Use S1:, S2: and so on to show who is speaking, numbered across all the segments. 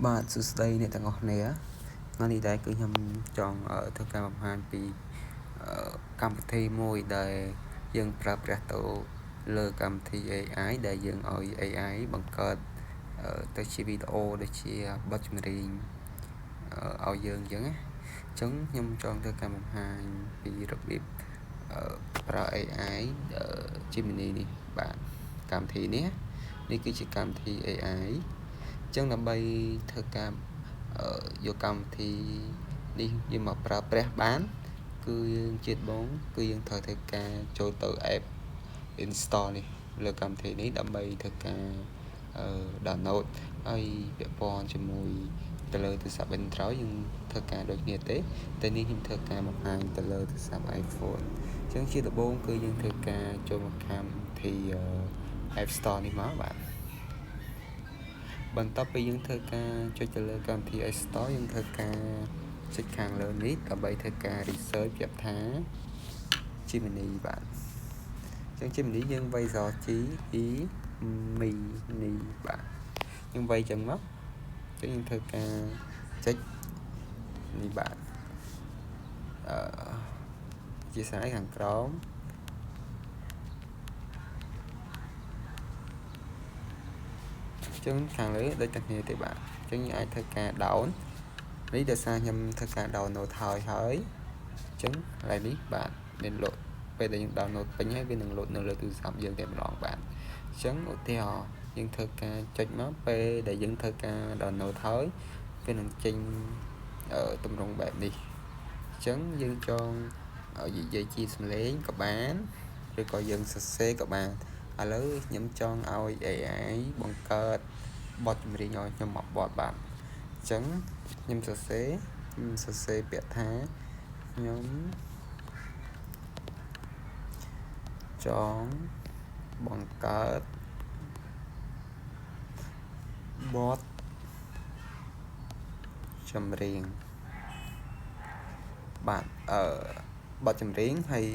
S1: បាទសួស្តីអ្នកទាំងអស់គ្នាថ្ងៃនេះដែរគឺខ្ញុំចង់ធ្វើការបង្ហាញពីកម្មវិធីមួយដែលយើងប្រើប្រាស់ទៅលើកម្មវិធី AI ដែលយើងឲ្យ AI បង្កើតទៅជាវីដេអូដូចជាបទចម្រៀងឲ្យយើងអញ្ចឹងណាអញ្ចឹងខ្ញុំចង់ធ្វើការបង្ហាញពីរបៀបប្រើ AI Gemini នេះបាទកម្មវិធីនេះនេះគឺជាកម្មវិធី AI អញ្ចឹងដើម្បីធ្វើការយកកម្មវិធីនេះយើងមកប្រើប្រាស់បានគឺយើងជាតិបងគឺយើងត្រូវធ្វើការចូលទៅ app install នេះលើកម្មវិធីនេះដើម្បីធ្វើការ download ហើយពាក់ព័ន្ធជាមួយទៅលើទូរស័ព្ទ Android យើងធ្វើការដូចគ្នាទេតែនេះខ្ញុំធ្វើការបង្ហាញទៅលើទូរស័ព្ទ iPhone អញ្ចឹងជាដំបូងគឺយើងធ្វើការចូលមកកម្មវិធី App Store នេះមកបាទបន្ទាប់ពីយើងធ្វើការចុចទៅលើកម្មវិធី App Store យើងធ្វើការចុចខាងលើនេះដើម្បីធ្វើការ research ប្រាប់ថា Gemini បាទអញ្ចឹង Gemini យើងវាយស G E មីនីបាទយើងវាយចឹងមកអញ្ចឹងយើងធ្វើការចុចនេះបាទអឺជាស្រ័យខាងក្រោមចឹងខាងលើដូចតែគ្នាទេបាទអញ្ចឹងយើងអាចធ្វើការ down នេះដោយសារខ្ញុំធ្វើការ download ហើយហើយអញ្ចឹងកន្លែងនេះបាទមានលោតពេលដែលយើង download ពេញហើយវានឹងលោតនៅលើទូរស័ព្ទយើងតែម្ដងបាទអញ្ចឹងឧទាហរណ៍យើងធ្វើការចុចមកពេលដែលយើងធ្វើការ download ហើយវានឹងចេញទម្រង់បែបនេះអញ្ចឹងយើងចង់និយាយជាសំឡេងក៏បានឬក៏យើងសរសេរក៏បានឥឡូវខ្ញុំចង់ឲ្យ AI បង្កើតបទចម្រៀងឲ្យខ្ញុំមកបទបាទអញ្ចឹងខ្ញុំសរសេរខ្ញុំសរសេរពាក្យថាខ្ញុំចង់បង្កើតបទចម្រៀងបាទបទចម្រៀងហើយ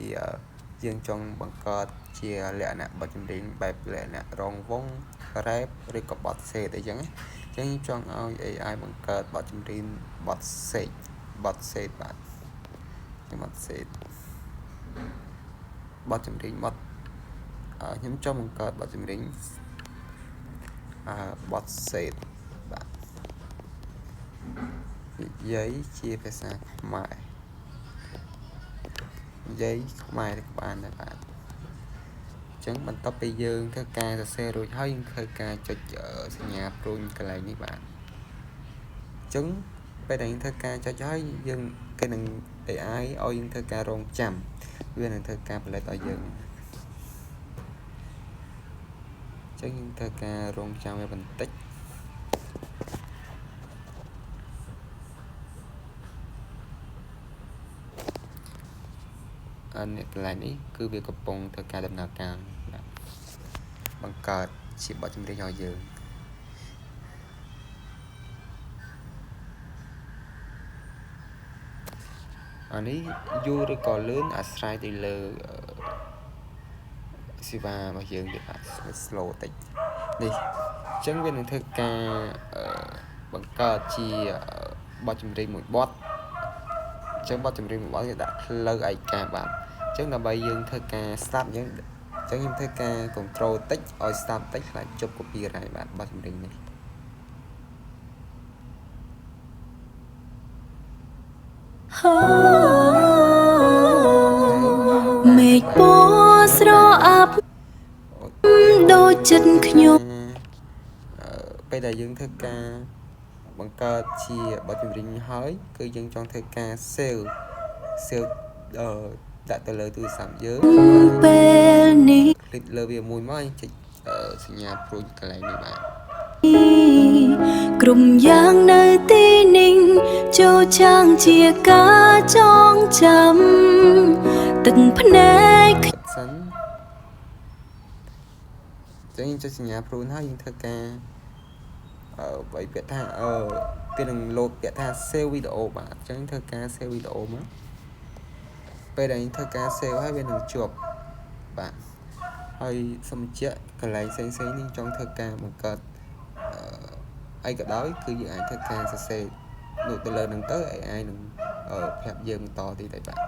S1: យើងចង់បង្កើតជាលក្ខណៈបទចម្រៀងបែបលក្ខណៈរងវងរ៉េបឬក៏បទសេតអីចឹងណាអញ្ចឹងខ្ញុំចង់ឲ្យ AI បង្កើតបទចម្រៀងបទសេតបទសេតបាទខ្ញុំបទសេតបទចម្រៀងបទខ្ញុំចង់បង្កើតបទចម្រៀងបទសេតបាទនិយាយជាភាសាខ្មែរនិយាយខ្មែរក៏បានដែរបាទអញ្ចឹងបន្ទាប់ពីយើងធ្វើការសរសេររួចហើយយើងធ្វើការចុចសញ្ញាព្រួញកន្លែងនេះបាទអញ្ចឹងពេលដែលយើងធ្វើការចុចហើយយើងគេនឹង AI ឲ្យយើងធ្វើការរងចាំវានឹងធ្វើការផលិតឲ្យយើងអញ្ចឹងយើងធ្វើការរងចាំវាបន្តិចអនេះកន្លែងនេះគឺវាកំពុងធ្វើការដំណើរការបាទបង្កើតជាបទចម្រៀងឲ្យយើងអានេះយូរឬក៏លឿនអាស្រ័យទៅលើសេវារបស់យើងវាអាច slow តិចនេះអញ្ចឹងវានឹងធ្វើការបង្កើតជាបទចម្រៀងមួយបទអញ្ចឹងបទចម្រៀងមួយបទគេដាក់ផ្លូវឯកាបាទអញ្ចឹងដើម្បីយើងធ្វើការស្ដាប់អញ្ចឹងខ្ញុំធ្វើការ control តិចឲ្យស្ដាប់តិចខ្លាចជប់ copyright បាទបទចម្រៀងនេះ
S2: មេឃពណ៌ស្រអាប់ដូចចិត្តខ្ញុំ
S1: ពេលដែលយើងធ្វើការបង្កើតជាបទចម្រៀងហើយគឺយើងចង់ធ្វើការ save ដាក់ទៅលើទូរស័ព្ទយើង
S2: ពេលនេះ
S1: คลิกលើវាមួយមកចុចសញ្ញាព្រួញកន្លែងនេះបាទ
S2: ក្រុមយ៉ាងនៅទីនេះចូលចាំងជាការចងចាំទឹកភ្នែក
S1: សិនចឹងយើងចុចសញ្ញាព្រួញហើយយើងធ្វើការបីពាក្យថាគេនឹងលោតពាក្យថា save video បាទអញ្ចឹងធ្វើការ save video មកពេលដែលយើងធ្វើការ save ហើយវានឹងជាប់បាទហើយសំជាក់កន្លែងផ្សេងៗនេះចង់ធ្វើការបង្កើត អីក៏ដោយគឺយើងអាចធ្វើការសរសេរនោះទៅលើនឹងទៅ AI នឹងប្រាប់យើងបន្តទៀតហើយបាទ។